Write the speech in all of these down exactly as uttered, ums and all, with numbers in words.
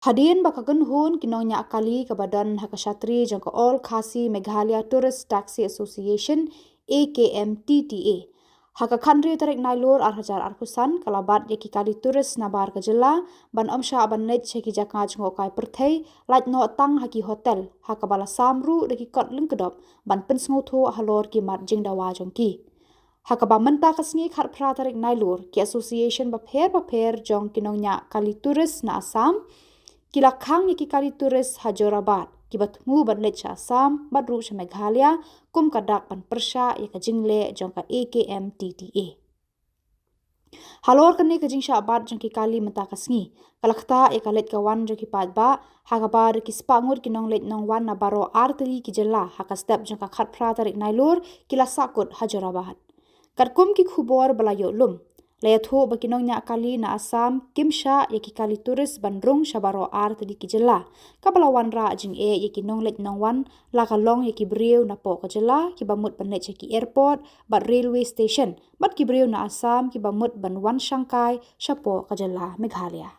Hadien ba ka kynhun ki nongñiah kali kaba don ha ka shatri jong ka All Khasi Meghalaya Tourist Taxi Association, A K M T T A, ha ka khathynriew tarik Nailur ar hajar arphew san ka la bat ïa ki kali tourist nabar ka jylla ban ym shah ban leit sha ki jaka jngohkai pyrthei, lait noh tang ha ki hotel, ha kaba la sam ruh da ki kot lyngkdop ban pynsngewthuh halor ki mat jingdawa jong ki. Ha kaba mynta ka sngi khatphra tarik Nailur, ki association bapher bapher jong ki nongñiah kali tourist na Assam ki la khang ïa ki kali tourist ha Jorabat, kiba thmu ban leit sha Assam bad ruh sha Meghalaya kum ka dak ban pyrshah ïa ka jingleh jong ka A K M T T A. Halor kane ka jingshah bat jong ki kali mynta ka sngi, ka la ktah ïa ka leit ka wan jong ki paidbah, ha kaba da ki spah ngut ki nongleit nongwan na baroh ar tylli ki jylla ha ka step jong ka khatphra tarik Nailur ki la sahkut ha Jorabat. Katkum ki khubor ba la ïoh lum, la ïathuh ba ki nongñiah kali na Assam kim shah ïa ki kali tourist ban rung sha baroh ar tylli ki jylla, kaba la wanrah jingeh ïa ki nongleit nongwan, la ka long ïa ki briew napoh ka jylla kiba mut ban leit sha ki airport bad railway station, bad ki briew na Assam kiba mut ban wan shangkai shapoh ka jylla Meghalaya.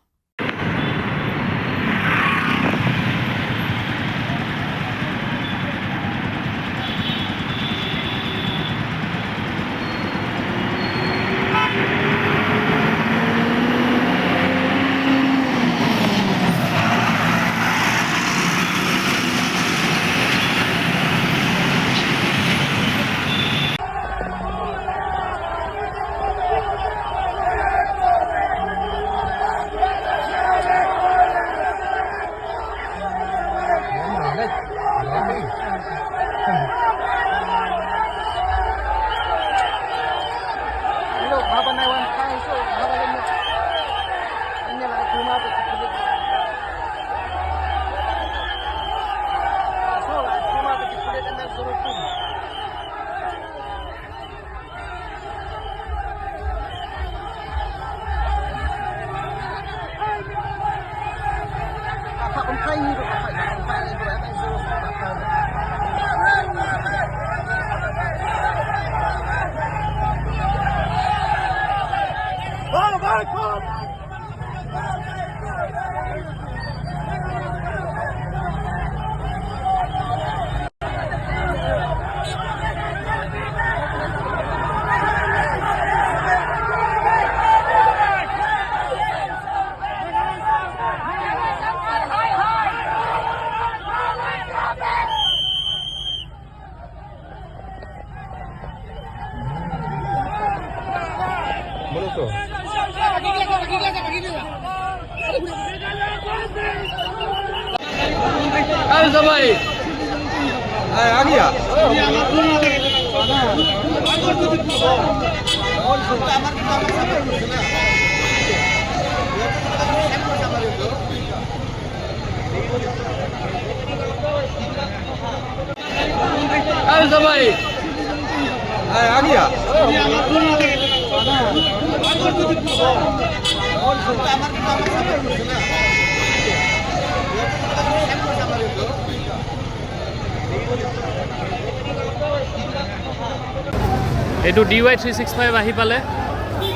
এইটো D Y three six five আহি পালে,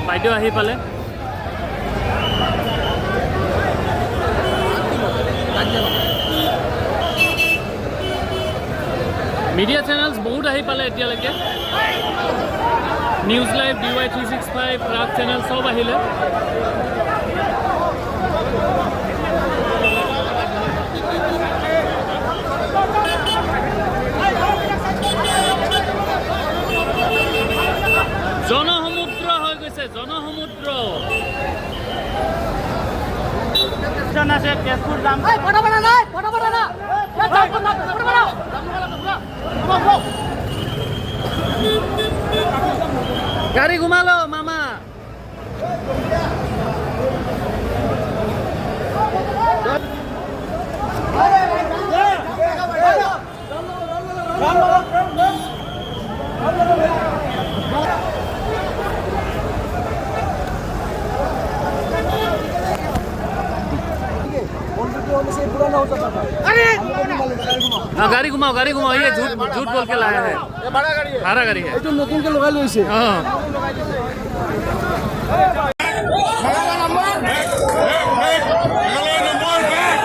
বাইদেউ আহি পালে। Media channels বহুত আহি পালে এতিয়ালৈকে। News live, D Y three six five, Prag channel চব আহিলে। জনসমুদ্ৰ হৈ গৈছে, জনসমুদ্ৰ। আছে, তেজপুৰ যাম। এই, ফটো বনা নাই, ফটো বনা না। এই, যাম, ফটো বনা। গাড়ী ঘুমালো, মামা। हाँ, गाड़ी घुमाओ, गाड़ी घुमाओ, ये झूठ, झूठ बोल के लाया है। ये बड़ा गाड़ी है। बड़ा गाड़ी है। এইটো নতুনকৈ লগাই লৈছে। हाँ। মেঘালয় নম্বৰ এক, মেঘালয় নম্বৰ এক।